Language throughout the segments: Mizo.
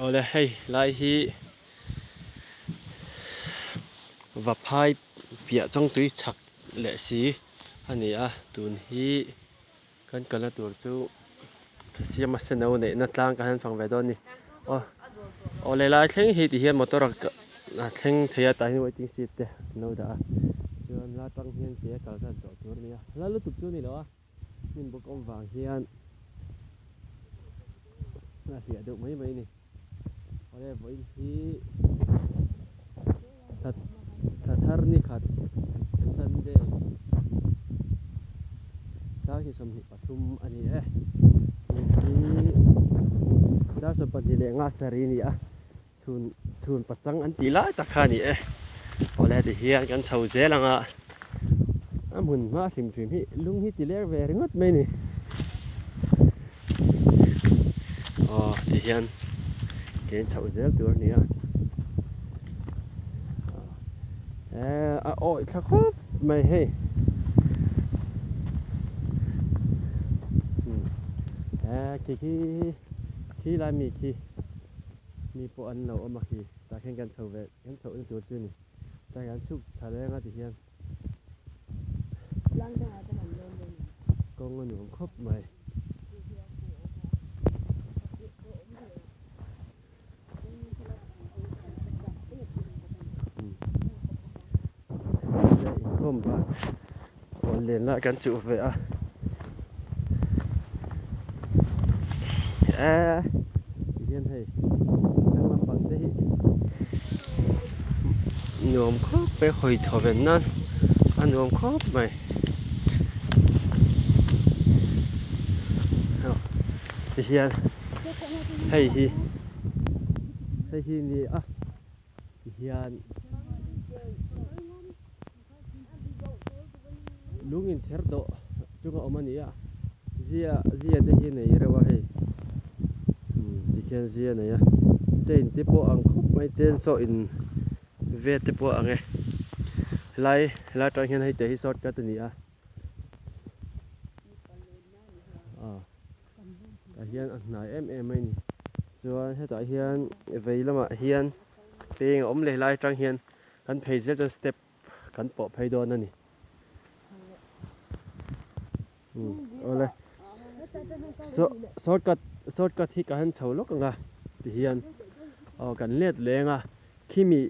Awle hei lai hi Vaphai piah chawngtui chhak leh si a ni a tun hi kan kalna tur chu siama seno neihna tlang kan han fang ve dawn a ni aw awle lai thleng hi ti hian motor a thleng thei a tah hian waiting seat te an lo dah a chuan la tang hian ke a kal tan tawh tur a ni a la lutuk chu a ni lo a. Hnim bawk awm vang hian a hliah deuh mai mai a ni. Awle vawiin hi thla thla thar ni khat Sunday sanghnih 23 a ni e. Tun hi dar 25 sarih a ni a chhun chhun pachang an tih lai tak kha a ni e. Awle tihian kan chho zel ang a. A hmun hma hrim hrim hi lung hi ti leng ve ringawt mai a ni. Aw ti hian ke in chhoh zel tur a ni a. Eh a awih thla khawp mai hei. Eh khi khi khi lai mi khi mi pawh an lo awm a khi tah khian kan chho ve kan chhoh na tur chu a ni. Tah hian chhuk thla reng a ti hian kawng a nuam khawp mai. Inkhawm ban aw len lai kan chuh ve a eee tihian hei thlang lampang te hi nuam khawp mai hawi thaw ven nan a nuam khawp mai tihian hei hi hei hi ni a tihian. Lung inchher dawh chunga awm a ni a zia zia te hi nei reuh a hei umm tikhian zia a nei a chain te pawh ang khawp mai chainsaw in vet te pawh a ang e helai helai atang hian hei te hi shortcut a ni a ah tah hian a hnai em em mai a ni chuan hetah hian vei lamah hian peng a awm leh helai atang hian kan phei zel chuan step kan pawh phei dawn a ni awle shortcut shortcut hi ka han chho lawk ang a tihian aw kan let leng a khimi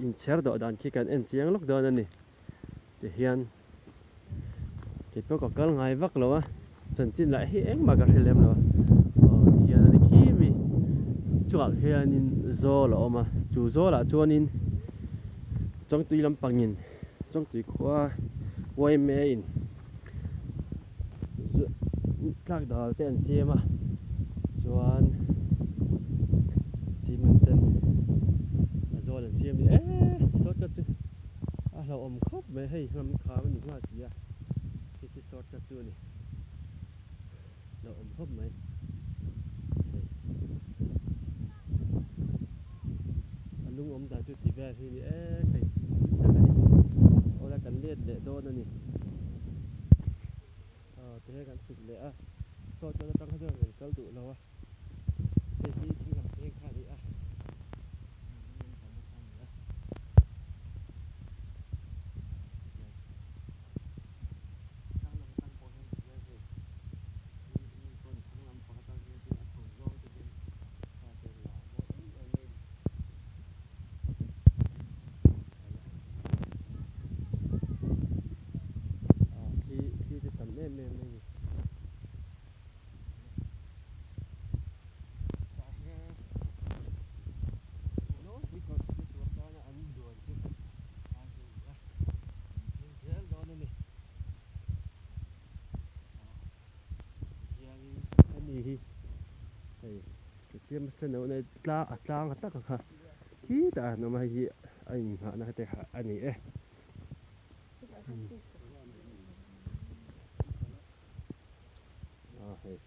inchher dawh dan khi kan en chiang lawk dawn a ni tihian kei pawh ka kal ngai vak lo a chanchin lah hi engmah ka hre lem lo a aw tihian a ni khimi chungah khianin zawl a awm a chu zawlah chuanin Chawngtui lampangin Chawngtui khua yma in tlak dal te an siam a chuan cement ten a zawl an siam leh eee shortcut chu a hlauhawm khawp mai hei ram kham a ni nghal si a hei khi shortcut chu a ni hlauhawm khawp mai hei a lung awm dan chu ti vel hi a ni ek hei tak a ni awle kan let leh dawn a ni aw tihian kan chhuk leh a saw chuan atang kha chuan kan kal duh lo a hei hi ding lam peng kha a ni a. Thlang lam atang pawh hian ti hian hei mi pawn thlang lam pang atang hian tin a chho zawng te hian thla te la a mawi em em mai a ni. Ah thli thli te tam em em mai a ni. Tah hian nawlpui kal chhukna tur atana an duan chu a ni a. Thil zel dawn a ni. Tihianin hemi hi hei ka siam nasa neuh neuh tlang a tlang a tak ang kha khitah an awm a hei hi a inngahna te kha a ni e. A hei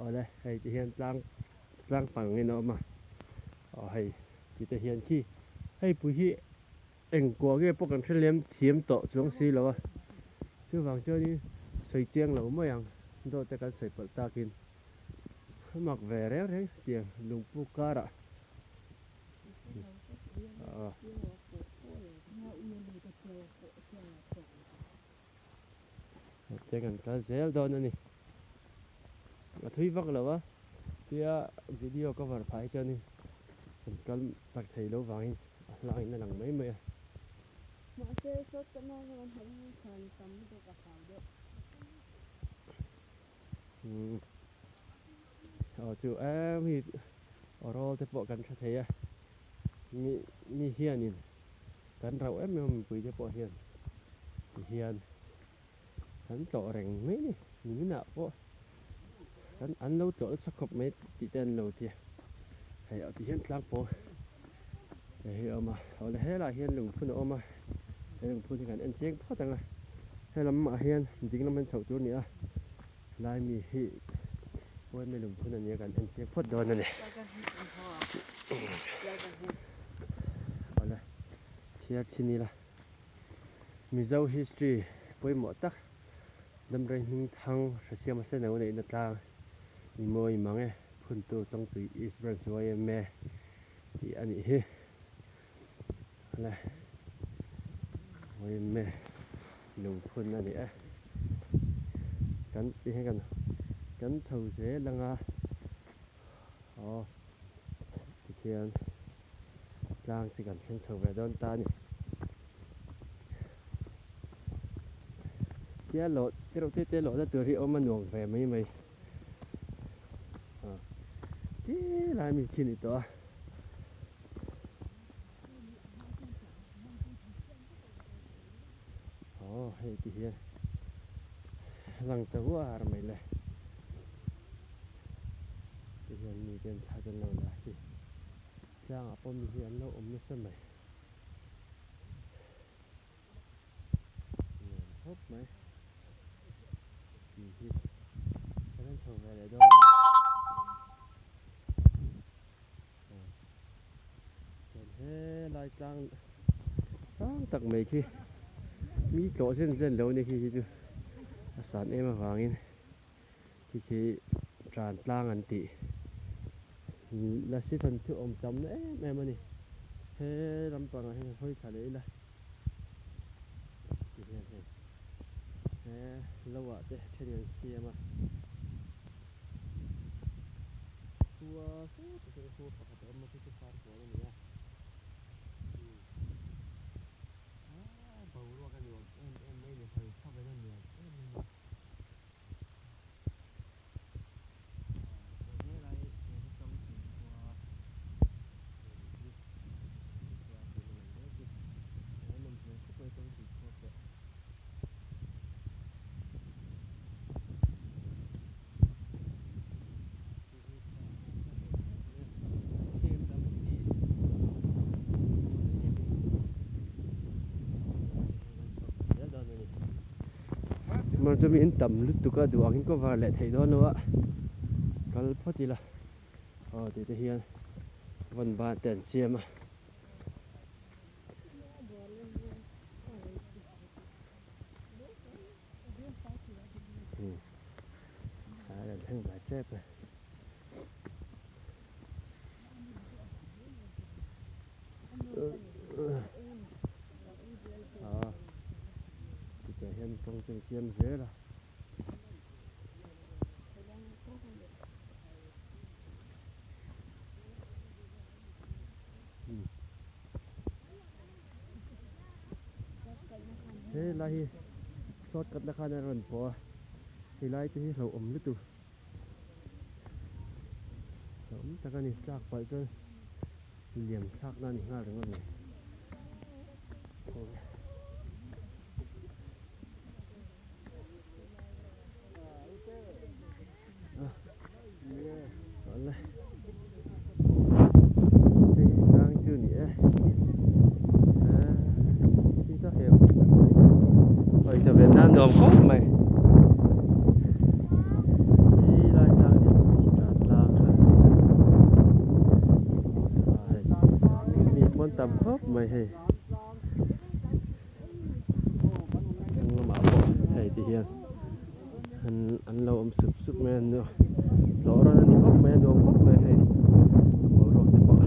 awle hei tihian tlang tlang pangin a awm a. Aw hei ti te hian khi hei pui hi eng kuah nge pawh kan hre lem thiam tawh chuang si lo a chuvang chuanin sawi chiang lo mai ang. Dawt te kan sawi palh takin a mak ve reng reng tiang lungpu karah te kan kal zel dawn a ni a thui vak lo a tia video cover phah hi chuanin kan kal chak thei lo vangin a hlangin a lang mai mai a. Mahse shortcut na hian kan hmuh hi thlan tam lutuk a hlau deuh. Umm aw chu em hi aw rawl te pawh kan hre thei a mi mi hianin kan rauh em em a mipui te pawh hian ti hian kan tlawh reng mai a ni niminah pawh kan an lo tlawh nasa khawp mai tih te an lo ti a hei ah ti hian tlang pawng hei hi a awm a awle helaiah hian lungphun a awm a he lungphun hi kan en chiang phawt ang a helam ah hian ding lam an chhoh tur a ni a lai mi hi huaimi lungphun a nia kan en chiang phawt dawn a ni awle chhiar chhin ila Mizo history pawimawh tak Damrei hming thang Hresiam a seno neihna tlang i mawi mang e phuntu Chawngtui East Branch yma tih a nih hi le yma lungphun a ni e kan ti hian kan kan chho zel ang a aw tikhian tlang chi kan thleng chho ve dawn ta a ni. Tia lawh te reuh te te lawhna tur hi awm a nuam ve mai mai ah ti lai mi khi ni tawh a. Aw hei ti hian lang ta uar mai le ti hian mi ten thla te an lo la khi tlangah pawh mi hi an lo awm nasa mai. Nuam khawp mai tih hi kan han chho ve leh dawn a ni aw chuan helai tlang sang tak mai khi mi tlawh zen zen lo ni khi hi chu a san em avangin khi khi tan tlang an tih lasi thawn chu awm tam na em em a ni he lampangah hian hawi thla leh ila ti hian hei he lo ah te then an siam a khua sawtah sawn khua pakhat a awm a chu chu farkawn a ni a ah boruak a nuam em em mai a ni hawi khawvel a nuam em em a. Chuan helai he hi Chawngtui khua a nih hi Chawngtui khua a tih na lang mek hi a nawm hmel khawp mai Chawngtui khua pawh. Mar chu mi in tam lutuk a duh angin cover leh theih dawn lo a kal phawt ila aw tih te hian vawn ban te an siam a. A rawn thleng ve tep e. A chutiang hian kawng chu an siam zel a. He lai hi shortcut na khan a rawn pawh a helai te hi hlauhawm lutuk hlauhawm tak a ni tlak palh chuan liam thlak na a ni nghal ringawt mai. Awle hei hi tlang chu ni e khi ta heuh hawi ta ve nan nuam khawp mai khi lai tlang lian pui khi tan tlang kha mi pawn tam khawp mai hei hnung lamah pawh hei ti hian. an lo awm sup sup mai a tlawh rawn a ni khawp mai a nuam khawp mai hei a boruak te pawh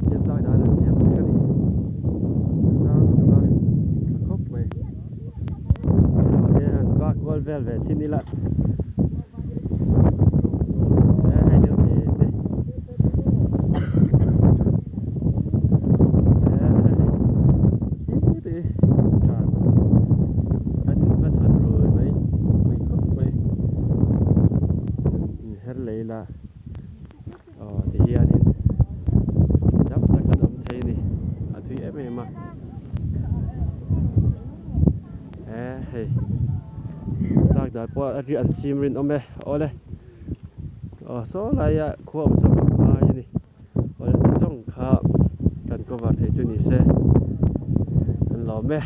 thil tlak dan a siam vek a ni a sang lutuk a tha khawp mai aw hian han vak kual vel ve chin ila he hei deuh te te. Inher lei la aw ti hianin dam tak an awm thei a ni a thui em em a he hei tlak dan pawh a an sim rinawm e awle. Aw saw laia khua awm saw pang lai a ni awle ti zawng kha kan cover theih chu ni se kan lawm e.